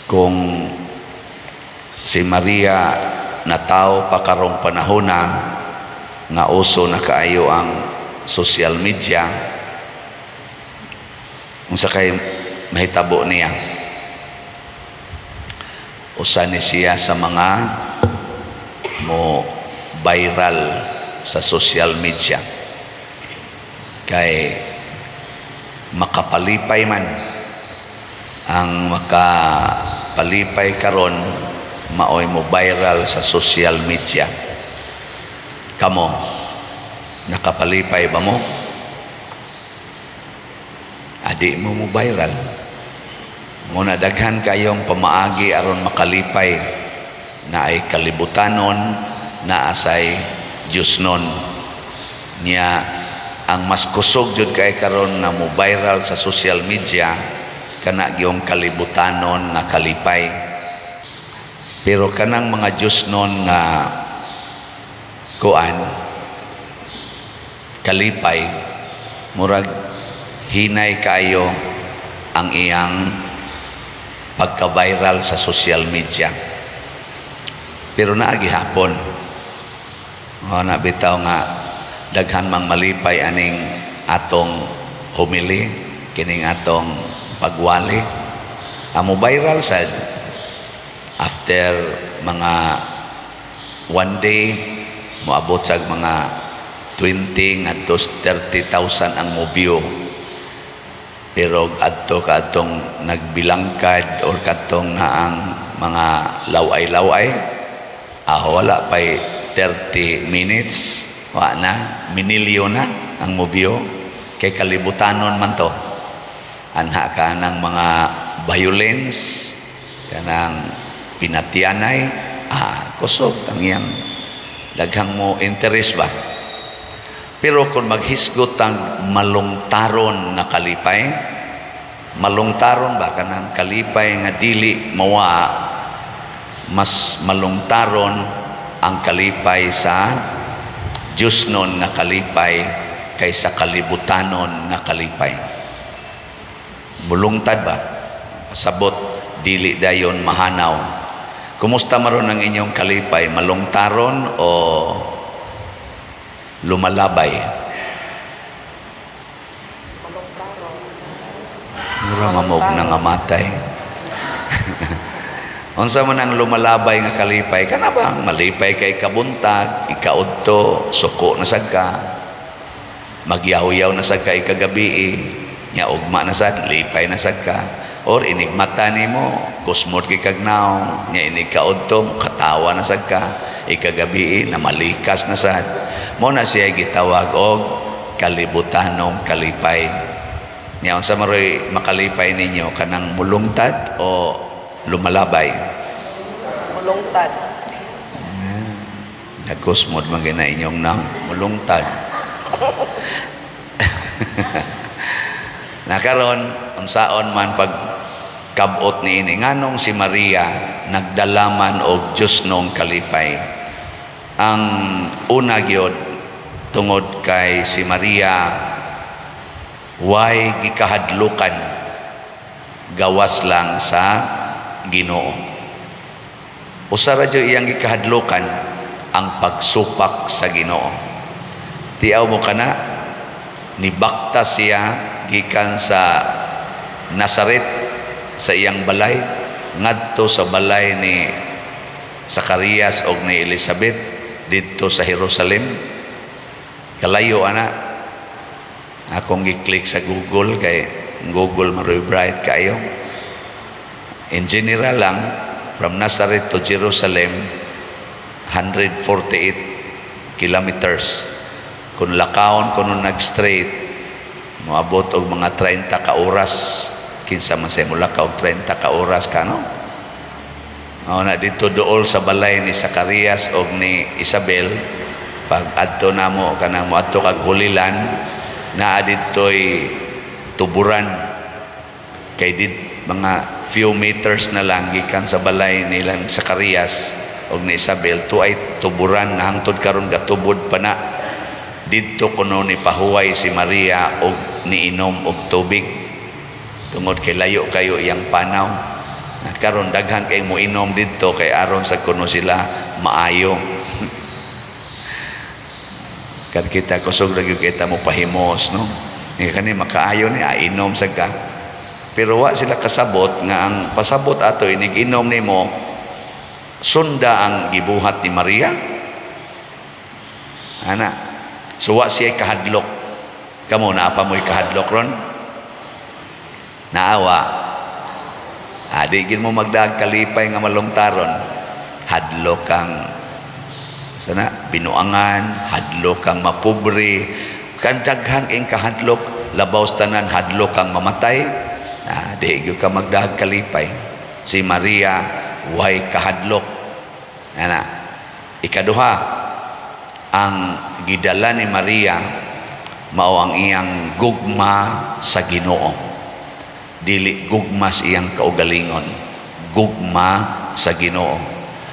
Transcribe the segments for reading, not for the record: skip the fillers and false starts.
Kung si Maria natawo pa karong panahona nga uso na kaayo ang social media, unsa kay mahitabo niya? Usa ni siya sa mga mo viral sa social media kay makapalipay man. Ang makapalipay karon maoy mo viral sa social media. Kamo, nakapalipay ba mo? Adi mo mo viral muna. Daghan kayong pamaagi aron makalipay na ay kalibutanon na asay Diyosnon niya. Ang mas kusog jud kay karon nga mo viral sa social media, kana gyung kalibutanon nga kalipay. Pero kanang mga Diyosnon nga kuan kalipay, murag hinay kaayo ang iyang pagka-viral sa social media. Pero naa gihapon o na bitaw nga daghan mang malipay aning atong homily, kining atong pagwali. Ang mo viral sad after mga one day, moabot sa mga 20 ngadto 30,000 ang mo view. Pero adto kadtong nagbilangkad or kadtong naang mga laway-laway, wala pa'y 30 minutes, wa na, minilyon na ang mo view kay kalibutanon man to. Anha ka ng mga violence, kanang pinatyanay, kusog ang iyang daghang mo interest ba. Pero kung maghisgot ang malungtaron nga kalipay, malungtaron ba, kanang kalipay nga dili mawa, mas malungtaron ang kalipay sa Diyosnon nga kalipay kaysa kalibutanon nga kalipay. Mulungtad ba? Sabot, dili dayon mahanaw. Kumusta maron ang inyong kalipay? Malungtaron o lumalabay? Malungtaron. Mura mamog na nga matay. Unsa man ang lumalabay nga kalipay? Kana bang malipay kay kabuntag, ikaudto, suko na sad ka. Magyaw-yaw na sad ka ikagabi, nya ugma na sad, lipay na sad ka. Or inigmata nimo, kusmod kay kag nawong, nya inig kaudto, katawa na sad ka, ikagabi na malikas na sad. Mo na siya gitawag og kalibutanong kalipay. Nya unsa maroy makalipay ninyo, kanang mulungtad o lumalabay? Mulungtad. Nagkusmod man gyud na inyong nang mulungtad. Nakaron, unsaon man pag kabot niini, nganong si Maria nagdalaman og Diyosnong kalipay? Ang una gyud, tungod kay si Maria way gikahadlukan gawas lang sa Ginoo. Usa ra jud iyang gikahadlukan, ang pagsupak sa Ginoo. Tiaw mo kana, nibakta siya gikan sa Nazaret, sa iyang balay, ngadto sa balay ni Zacarias og ni Elizabeth didto sa Jerusalem. Kalayo ana. Akong gi-click sa Google kay Google maroy bright kayo. In general lang, from Nazareth to Jerusalem, 148 kilometers. Kung lakawon kuno nag-straight, moabot og mga 30 ka oras. Kinsa man say molakaw og 30 ka oras kano? Mao na dito dool sa balay ni Zacarias og ni Isabel, pag adto namo kanang moadto kag Holy Land, naa didtoy tuburan kay did mga few meters na lang gikan sa balay nila ni Zacarias og ni Isabel to ay tuburan nga hangtod karon gatubod pa na. Didto kuno ni pahuway si Maria og niinom og tubig tungod kay layo kayo iyang panaw. Karon daghan kay mo inom didto kay aron sa kuno sila maayo. Kan kita kusog ra gyud kita mo pahimos, no? Nga kani makaayo ni, ah, inom sa ka. Pero wa sila kasabot nga ang pasabot ato, inig inom nimo, sunda ang gibuhat ni Maria. Ana. So wa siya kahadlok. Kamo, naa pa mo'y kahadlok ron? Naawa. Ah, di gid mo magdag kalipay nga malungtaron. Hadlok kang sana binuangan, hadlok kang mapobre, kan daghan kayong kahadlok, labaw sa tanan, hadlok kang mamatay. Ah, di gyud ka magdag kalipay. Si Maria way kahadlok. Ana. Ikaduha, ang gidala ni Maria mao ang iyang gugma sa Ginoo. Dili gugma sa iyang kaugalingon, gugma sa Ginoo.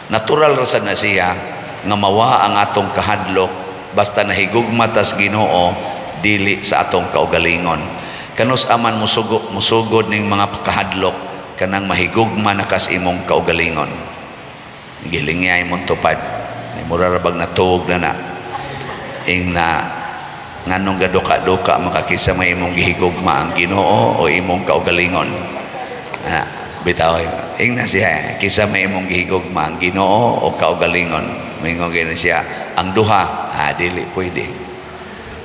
Natural ra sad na siya nga mawa ang atong kahadlok basta nahigugma tas Ginoo, dili sa atong kaugalingon. Kanus aman musugod ning mga kahadlok? Kanang mahigugma na kas imong kaugalingon. Gilingya imong tupad. Ay, mura ra bag natuog na na. Ing na nganong gaduka-duka makakisa may imong gihigugma, ang Ginoo o imong kaugalingon? Ah, bitaw, ing na siya, kisa may imong gihigugma, ang Ginoo o kaugalingon? Mingon gani siya, ang duha. Ah, dili pwede.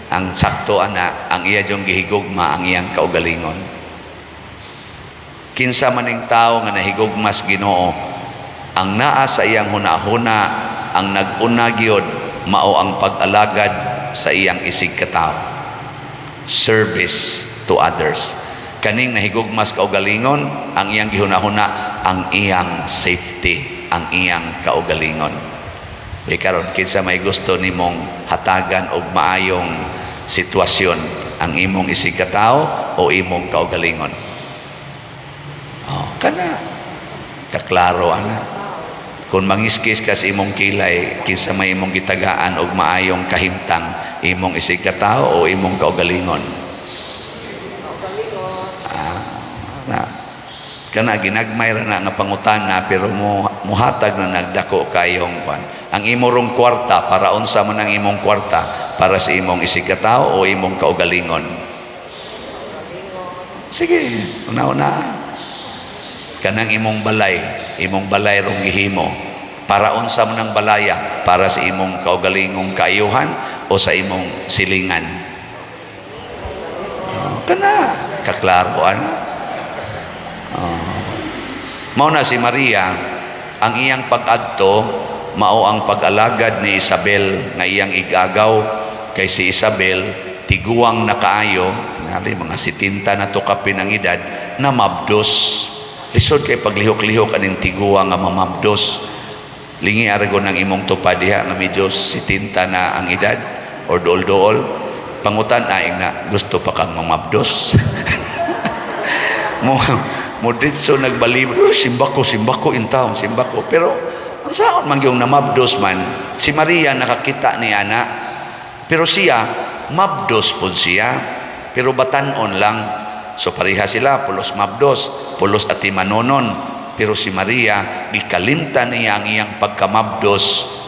Ang sakto ana, ang iya jung gihigugma ang iyang kaugalingon. Kinsa maning tao nga nahigugma sa Ginoo, ang naa sa iyang hunahuna, ang nag-una gyud mao ang pag-alagad sa iyang isig katawo, service to others. Kaning nahigugmas kaugalingon, ang iyang gihunahuna ang iyang safety, ang iyang kaugalingon. Di karon, kinsa may gusto nimong hatagan og maayong sitwasyon, ang imong isig katawo o imong kaugalingon? Oh, kana kaklaro ana. Kung mangiskis ka sa imong kilay, kinsa may imong gitagaan og maayong kahimtang, imong isig katawo o imong kaugalingon? Ah, na kana ginagmay ra na nga pangutana, pero mo muhatag na nagdako kayong kwan. Ang imo rong kwarta, para unsa man ang imong kwarta? Para sa imong isig katawo o imong kaugalingon? Sige, una-una. Kanang imong balay, imong balay rong gihimo, para unsa man ang balaya? Para sa imong kaugalingong kaayuhan o sa imong silingan? Oh, kana kaklaro ana. Oh. Mao na si Maria, ang iyang pag-adto mao ang pag-alagad ni Isabel nga iyang igagaw, kay si Isabel tiguang na kaayo, tingali mga 70 na to kapin ang edad, na mabdos. Lisod kay paglihok-lihok aning tiguang nga mamabdos. Lingi aragon ng imong tupad diha nga medyo 70 na ang edad or dool-dool. Pangutan ay na gusto pa kang mamabdos? Mo mo ditso nagbalibro, simbako, simbako in town, simbako. Pero ang saon man yung namabdos man, si Maria nakakita ni ana. Pero siya, mabdos pud siya, pero batanon lang. So pareha sila, pulos mabdos, pulos atimanonon. Pero si Maria, gikalimtan niya ang iyang pagkamabdos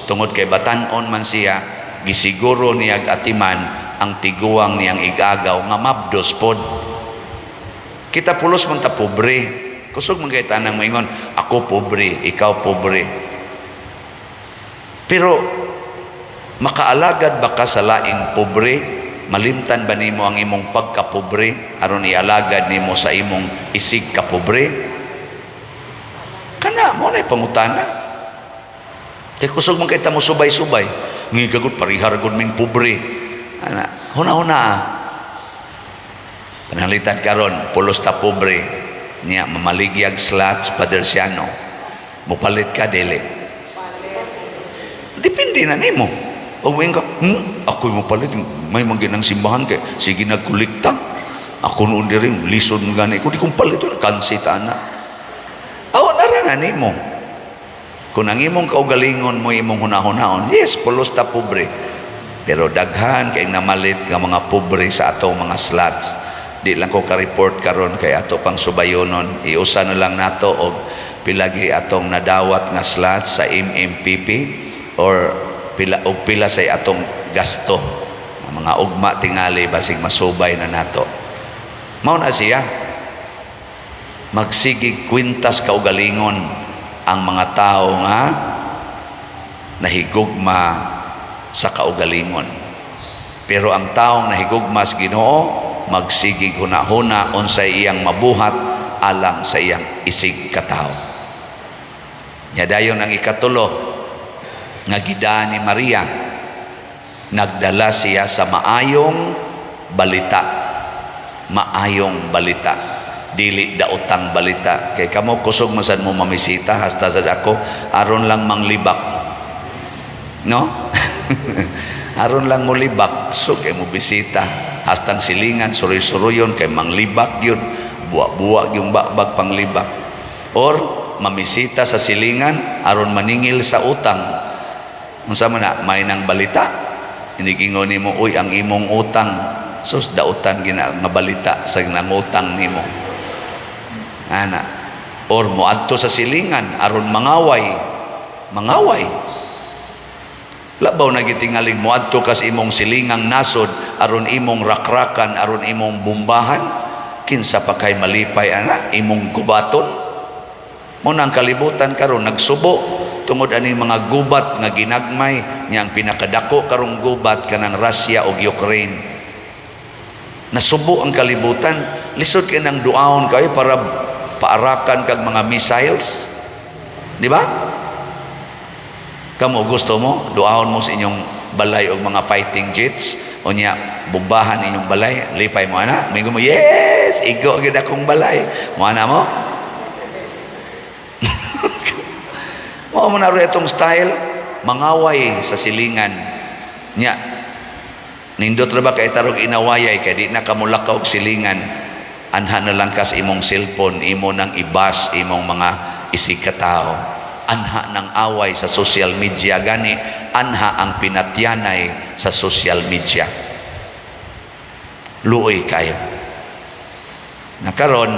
tungod kay batanon man siya, gisiguro niya atiman ang tiguang niyang igagaw nga mabdos pod. Kita pulos man ta pobre. Kusog man kay tanang moingon, "Ako pobre," ikaw pobre. Pero makaalagad ba ka sa laing pobre? Malimtan ba nimo ang imong pagkapobre aron ialagad nimo sa imong isig kapobre? Kana mo na pangutana. Kay kusog man kay ta mo subay-subay. Ngigagod parihar gud ming pobre. Ana, huna-huna. Pananglitan karon, pulos ta pobre. Niya mamaligyag slots Padersiano. Mupalit ka, dili? Depende na nimo. O moingon ka, ako'y mupalit, may mangginang simbahan kay sige nagkolekta. Ako noon diri lisod mo gani ko, di kong palit, kansi ta na. Aw, nara na nimo. Kung ang imong kaugalingon mo imong hunahunaon, yes, pulos ta pobre. Pero daghan kay namalit nga mga pobre sa atong mga slots. Di lang ko ka-report karon kay ato pang subayonon. Iusa na lang nato og Pila gyud atong nadawat nga slot sa MMPP or pila og pila say atong gasto. Mga ugma tingali, basig masubay na nato. Mao na siya. Magsigig kwintas kaugalingon ang mga tao nga nahigugma sa kaugalingon. Pero ang taong nahigugma sa Ginoo, magsigig huna-huna unsay iyang mabuhat alang sa iyang isig katawo. Nya dayon ang ikatulo nga gida ni Maria, nagdala siya sa maayong balita. Maayong balita, dili daotang balita. Kay kamo, kusog man sad mo mamisita, hasta sad ako, aron lang manglibak, no? Aron lang mo libak, so kay mo bisita hastang silingan, suroy-suroyon kay manglibak yun, buwa-buwa yung babag panglibak, or mamisita sa silingan aron maningil sa utang. Unsa man na may nang balita, inigingon nimo, "Uy, ang imong utang." Sus, dautan gina nga balita sa nangutang nimo ana. Or moadto sa silingan aron mangaway, mangaway. Labaw na gitingaling moadto kas imong silingang nasod aron imong rakrakan, aron imong bumbahan. Kinsa pa kay malipay ana imong gubaton? Mo na ang kalibutan karon nagsubo tungod aning mga gubat nga ginagmay niya. Ang pinakadako karong gubat kanang Russia ug Ukraine. Nasubo ang kalibutan. Lisod kay nang duaon kayo para paarakan kag mga missiles, di ba? Kamo, gusto mo duaon mo sa inyong balay og mga fighting jets, o nya bombahan inyong balay? Lipay mo ana? Mingon mo, "Yes, igo gid akong balay"? Mo ana mo? Mao mo na itong style mangaway sa silingan nya. Nindot ra ba kay tarog inawayay kay di na kamulakaw og silingan? Anha na lang kas imong cellphone, imo nang ibas imong mga isig katao. Anha ng away sa social media gani, anha ang pinatyanay sa social media. Luoy kayo na karon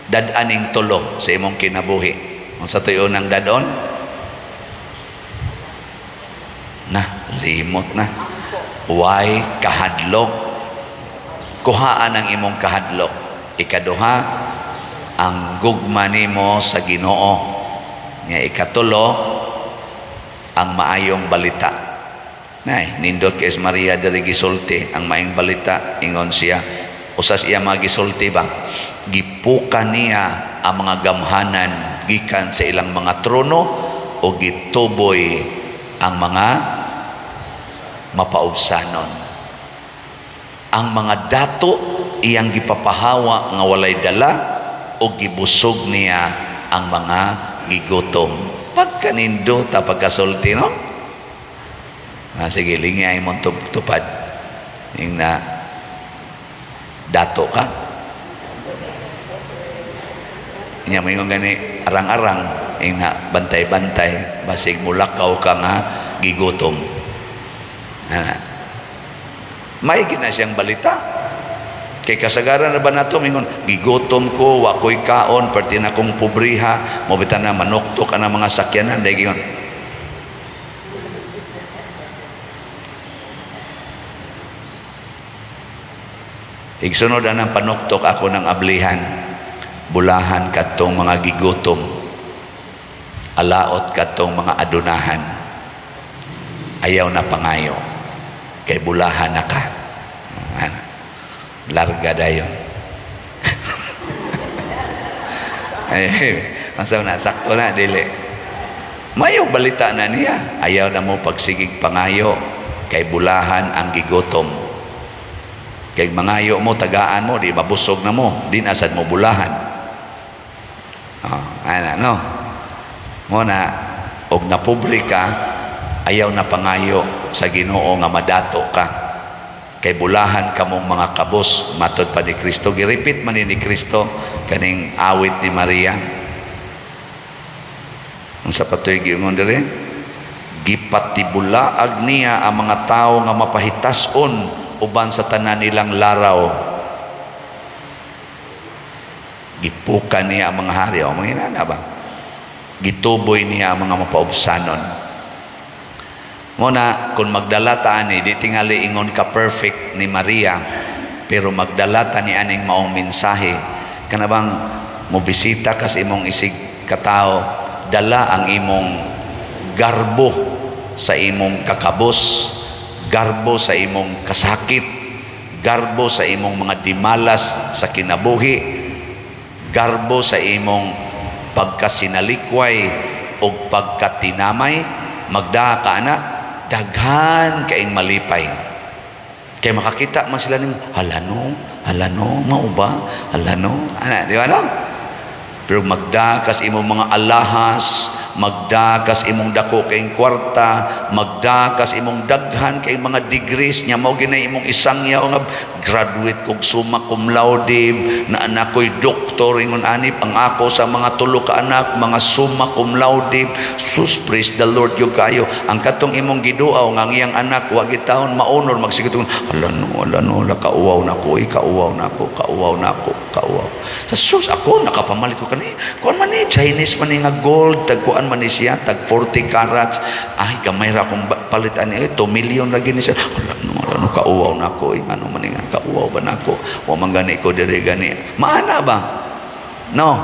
dad-aning tulo sa imong kinabuhi. Unsa to'y unang dadon na? Limot na. Why kahadlok? Kuhaan ang imong kahadlok. Ikaduha, ang gugma nimo sa Ginoo. Nga ikatulo, ang maayong balita. Nay, nindot kay Maria diri gisulti ang maayong balita. Ingon siya, usas iya mga gisulti ba, gipuka niya ang mga gamhanan gikan sa ilang mga trono o gituboy ang mga mapaubsanon. Ang mga dato iyang gipapahawa nga walay dala o gibusog niya ang mga gigutom. Pagkanindota pagkasulti, no? Ah, sige, lingay mong tupad. Yung na dato ka. Inya mo yung gani arang-arang, yung na bantay-bantay, basig mulakaw ka nga gigutom. Ana. May gina siyang balita. Kay kasagaran na ba nato mingon, "Gigutom ko, wa ko'y kaon, perti na kong pobriha," mo bitan na manuktok ang mga sakyanan dahil gingon. Igsunod ang panuktok ako ng ablihan, bulahan kadtong mga gigutom, alaot kadtong mga adunahan, ayaw na pangayo, kay bulahan na ka. Ano? Larga dayon. Ay, asa na, sakto na, dili. Mayo balita na niya. Ayaw na mo pagsigig pangayo, kay bulahan ang gigutom. Kay mangayo mo, tagaan mo, di mabusog na mo, di nasad mo bulahan. Oh, ana, no? Mo na, og napobre ka, ayaw na pangayo sa Ginoo nga madato ka. Kay bulahan kamong mga kabos, matod pa ni Kristo. Girepeat man ni Kristo kaning awit ni Maria. Unsa pa to'y giingon diri? Gipatibulaag niya ang mga tawo nga mapahitason uban sa tanan nilang laraw. Gipukan niya ang mga hari o mga inana ba, gituboy niya ang mga mapaubsanon. Mao na kung magdala ta ani, di tingali ingon ka perfect ni Maria, pero magdala ta ni aning maong mensahe, kana bang mobisita ka sa imong isig katao, dala ang imong garbo sa imong kakabos, garbo sa imong kasakit, garbo sa imong mga dimalas sa kinabuhi, garbo sa imong pagkasinalikway o pagkatinamay. Magdaa ka ana, daghan kaing malipay kay makakita man sila nimo, "Hala no, hala no, mao ba? Hala no." Ana, di ba no? Pero magdaa kas imong mga alahas, magdaa kas imong dako kayong kwarta, magdaa kas imong daghan kay mga degrees nya, mao ginay imong isangyaw nga graduate kog summa cum laude, na anak ko'y doktor, ingon ani ang ako sa mga tulo ka anak, mga summa cum laude. Sus, praise the Lord gyud kayo. Ang katong imong giduaw nga ang iyang anak wa gitawon ma-honor, magsigit, "Hala no, hala no, la kauwaw na ko, eh, kauwaw na ko, kauwaw na ako, kauwaw." Sa sus, ako nakapamalit ko kani, kuan man ni, Chinese man ni nga gold, tag kuan man ni siya, tag 40 carats. Ay, gamay ra akong palit ani, eh, 2 million ra gini siya. Hala no, hala no, kauwaw na ako, eh, ano man ni nga, kauwaw ba na ako? Wa man gani ko diri gani. Maana ba? No.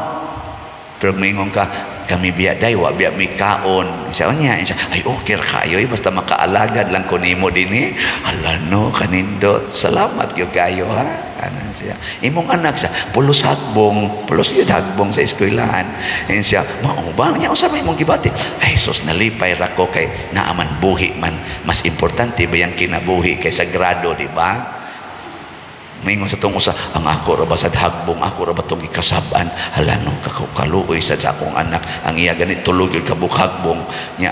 Pero maingon ka, "Kami biya day, wa biya mi kaon." Siya, unya, siya, "Ay, okay ra kayo, eh, basta makaalagad lang ko nimo dinhi." "Hala no, kanindot. Salamat gyud kayo, ha." Ano siya. Imong anak sa pulos hagbong, pulos yun hagbong sa eskwelahan. And siya, "Mao ba? Nya, unsa may imong gibati?" "Ay, sus, nalipay ra ko kay naaman buhi man. Mas importante ba yung kinabuhi kaysa grado, di ba?" Maingon sa tong usa, "Ang ako ra ba sa hagbong, ako ra ba tong gikasab-an? Hala no, kaluoy sa akong anak. Ang iya gani tulo gyud ka hagbong nya,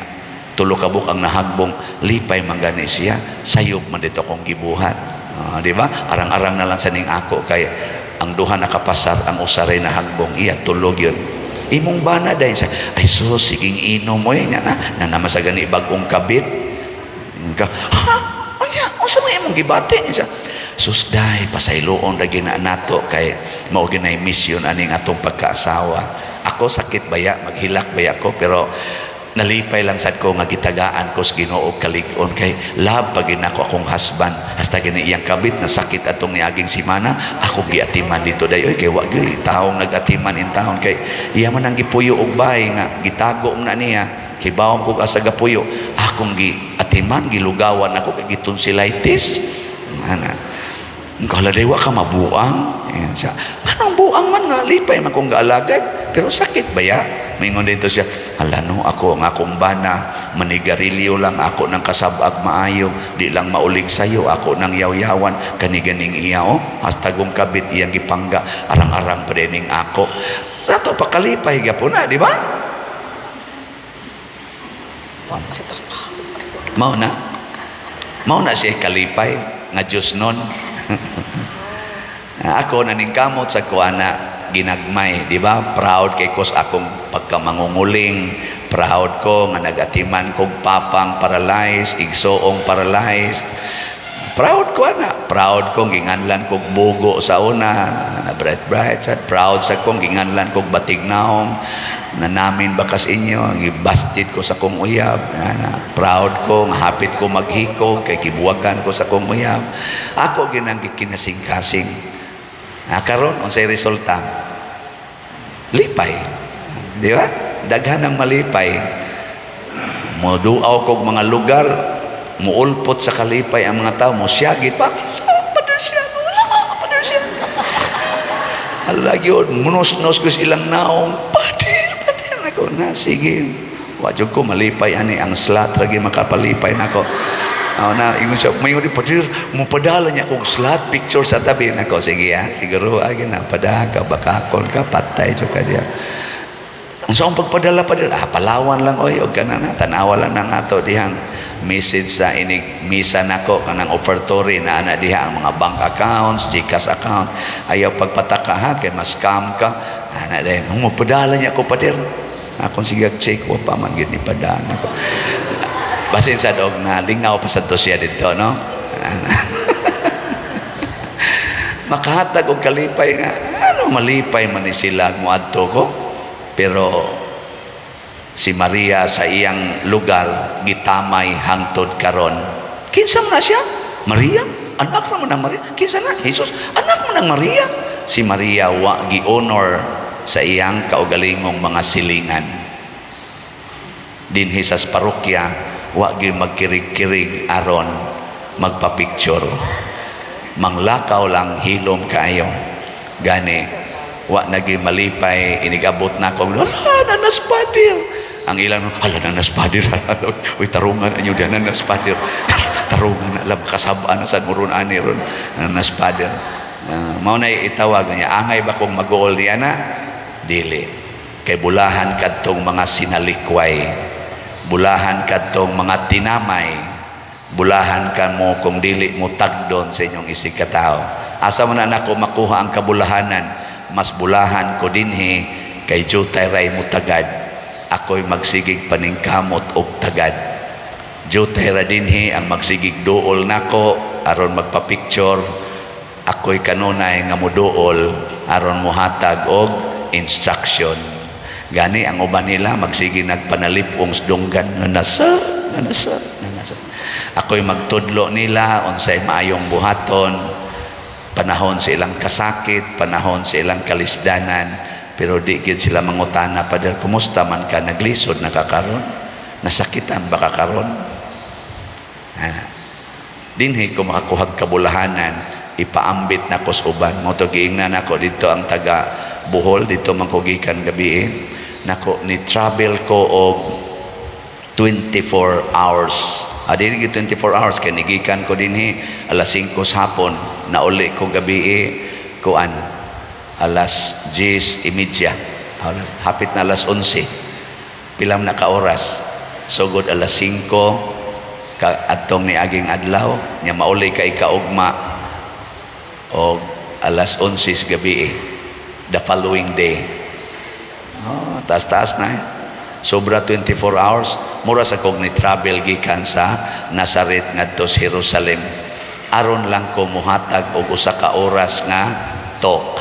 tulo ka ang nahagbong, lipay man gani siya, sayop man dito akong gibuhat." Ah, di ba? Arang-arang na lang sa ning ako kay ang duha nakapasar, ang usa ray nahagbong, iya tulo gyud. Imong bana dahil sa, "Ay sus, siging inom mo eh, nya na, na naman sa gani bagong kabit." Ka, "Ha? Anya, unsa may imong gibati?" Siya, "Sus day, pasayloon ra gina nato kay mao ginay mission aning atong pagkaasawa." Ako sakit baya, maghilak baya ko, pero nalipay lang sad ko nga gitagaan ko sa Ginoo kalig-on kay love pa gina ko akong husband. Hasta gani iyang kabit na sakit atong niaging simana, akong giatiman dito day oy, kay wa gyud taong nagatiman in taon, kay iya man ang gipuyo og bahay nga gitago na niya kay bawom kog asa gapuyo, akong giatiman, gilugawan ako kay gitonsillitis ana. Kala ka mabuang. Ayan siya. Anong buang man nga lipay man kong gaalagad? Pero sakit ba ya? Maingon dito siya, "Hala no, ako ang akong bana, manigarilyo lang ako ng kasabag maayo, di lang maulig sayo, ako ng yaw-yawan, kani ganing iya oh, hasta gong kabit iyang gipangga, arang-arang pa din ako." Sa to pakalipay gyapon na, di ba? Wa sa trabaho. Mao na. Mao na siya kalipay nga Diyos nun. Ako naningkamot sa kuana ginagmay, di ba? Proud kay ko sa akong pagkamangunguling. Proud ko nga nagatiman kog papang paralyzed, igsoong paralyzed. Proud ko ana. Proud ko ginganlan kog bugo sa una, na bright bright sad. Proud sa kong ginganlan kog batignaong na namin bakas inyo, gibasted ko sa kong uyab. Ana, proud ko nga hapit ko maghikog kay gibuwagan ko sa kong uyab. Ako ginang gikinasing-kasing. Ah, karon unsay resulta? Lipay. Di ba? Daghan ang malipay. Moduaw kog mga lugar, muulpot sa kalipay ang mga tao, mosyagit pa. "Hala, siya, wala ka, siya. Hala yun, munos-nos ko silang naong. Pader, pader." Nako na, sige. Wa jud ko malipay ani, ang slot lagi makapalipay nako. Oh, na ingon siya, may di pader, mo padala niya kog slot picture sa tabi nako. Sige ha, siguro ay na pada ka bakakon ka, patay jud ka diya. Unsa akong pagpadala pa dira? Ah, Palawan lang oy, og kana na tanawa lang nang ato dihang message sa inig misa nako, kanang offertory na ana diha ang mga bank accounts, GCash account. Ayaw pagpataka ha, kay mas-scam ka. Ana din, mo padala niya ako, pader. Akong sige check, wa pa man gid ni padala nako. Basin sa dog na lingaw pa sa to siya dito, no? Ana. Makahatag og kalipay nga ano. Ngano malipay man ni sila moadto ko? Pero si Maria sa iyang lugar gitamay hangtod karon. Kinsa man na siya? Maria? Anak naman ng Maria. Kinsa na? Jesus. Anak man ng Maria. Si Maria wa gi-honor sa iyang kaugalingong mga silingan. Dinhi sa parokya, wa gyud magkirig-kirig aron magpa-picture. Manglakaw lang, hilom kaayo. Gani, wa nagi malipay inigabot na ako. "Hala, nanas pader." Ang ilang, "Hala, nanas pader. Uy, tarungan anyo diyan, nanas pader. Tarungan na alam, kasabaan na sa muron ani ron. Nanas pader." Mao na itawag niya, angay ba kong mag-uol niya na? Dili. Kay bulahan kadtong mga sinalikway. Bulahan kadtong mga tinamay. Bulahan ka mo kung dili mo tagdon sa inyong isig katao. Asa man na nako makuha ang kabulahanan? Mas bulahan ko dinhi kay jutay ray mo tagad. Ako'y magsigig paningkamot og tagad. Jutay ra dinhi ang magsigig duol nako aron magpa-picture. Ako'y kanunay nga moduol aron mohatag og instruction. Gani ang uban nila magsige nagpanalipong sa dunggan na nasa, na nasa, na nasa. Ako'y magtudlo nila unsay maayong buhaton panahon sa ilang kasakit, panahon sa ilang kalisdanan, pero di gid sila mangutana, "Pader, kumusta man ka? Naglisod na ka karon? Nasakitan ba ka karon?" Ah. Dinhi ko makakuhag kabulahanan, ipaambit na ko sa uban. Mao to giingnan nako dito ang taga Bohol, dito man ko gikan gabi eh. Nako ni travel ko og 24 hours. Ah, dili gyud 24 hours kay nigikan ko dinhi alas 5 sa hapon, nauli ko gabi eh, kuan, alas 10:30. Alas, hapit na alas 11. Pilam na ka oras? Sugod alas 5 ka adtong niaging adlaw, nya mauli ka ikaugma og alas 11 sa gabi eh, the following day. Oh, taas-taas na eh. Sobra 24 hours, mura sa kog ni travel gikan sa Nazaret ngadto sa Jerusalem. Aron lang ko muhatag og usa ka oras nga talk.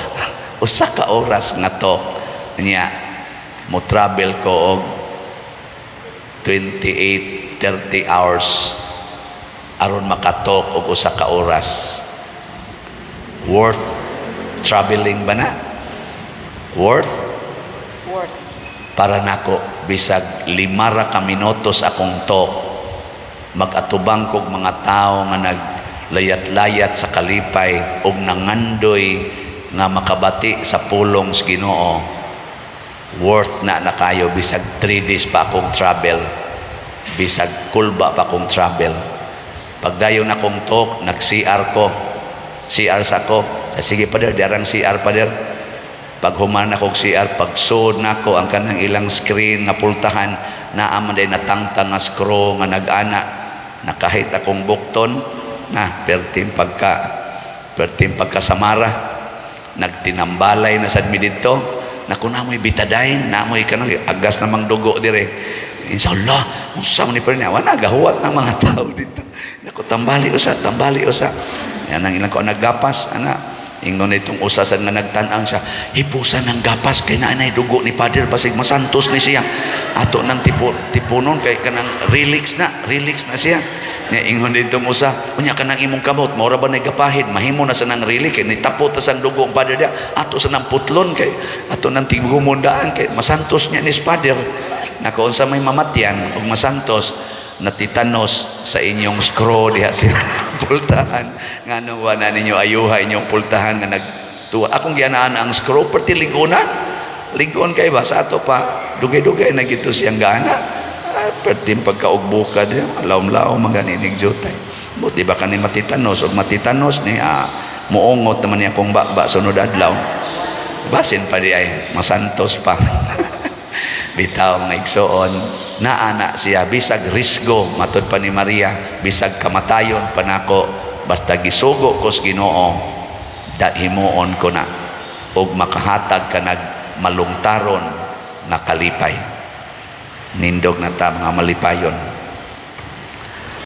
Usa ka oras nga talk. Nya mo travel ko og 28 30 hours aron makatalk og usa ka oras. Worth traveling ba na? Worth? Worth. Para nako, bisag 5 ra ka minutos akong talk, mag-atubang kog mga tao nga naglayat-layat sa kalipay og nangandoy nga makabati sa pulong sa Ginoo, worth na na kayo bisag 3 days pa akong travel, bisag kulba pa akong travel. Pagdayon akong talk, nag CR ko, CR sa ko sa, "Sige, pader, diarang CR, pader." Pag human ako CR, pag suod nako ang kanang ilang screen nga pultahan, naa man day natangtang nga screw nga nag-ana na kahit akong bukton na perting pagkasamara, nagtinambalay na sad mi didto. Naku, namoy Betadine, namoy kanang agas namang dugo dire. Inshallah, unsa man ni pernya, wala gahuwat ng mga tao dito. Naku, tambali usa, tambali usa. Yan ang ilang ko naggapas, ana. Ingon itong usa sa nga nagtan-ang siya, "Hipusan ng gapas kay naanay dugo ni Father, basig masantos ni siya. Ato nang tipo, tipunon kay kanang relax na siya." Nya ingon ditong usa, "Unya kanang imong kamot, mao ra ba nagapahid, mahimo na sa nang relic kay nitapot ta sang dugo ang Father dia. Ato sa nang putlon kay ato nang tigumundaan kay masantos niya ni Father." Nako, unsa may mamatyan og masantos, natitanos sa inyong screw diha sila pultahan. Ngano wa na ninyo ayuha inyong pultahan nga nagtuwa? Akong gianaan ang screw, perti liguna, ligon kay ba sa ato pa, dugay-dugay na gito siyang gana. Ah, perti pagkaugbuka di lawom-lawom maganinig jutay. Buti ba kani matitanos og matitanos ni, ah, muungot naman niya akong baba sunod adlaw, basin pa di ay masantos pa. Bitaw, mga igsoon, naana siya bisag risgo, matod pa ni Maria, bisag kamatayon pa nako, basta gisugo ko sa Ginoo, da himuon ko na og makahatag ka nag malungtaron nga kalipay. Nindog na ta mga malipayon.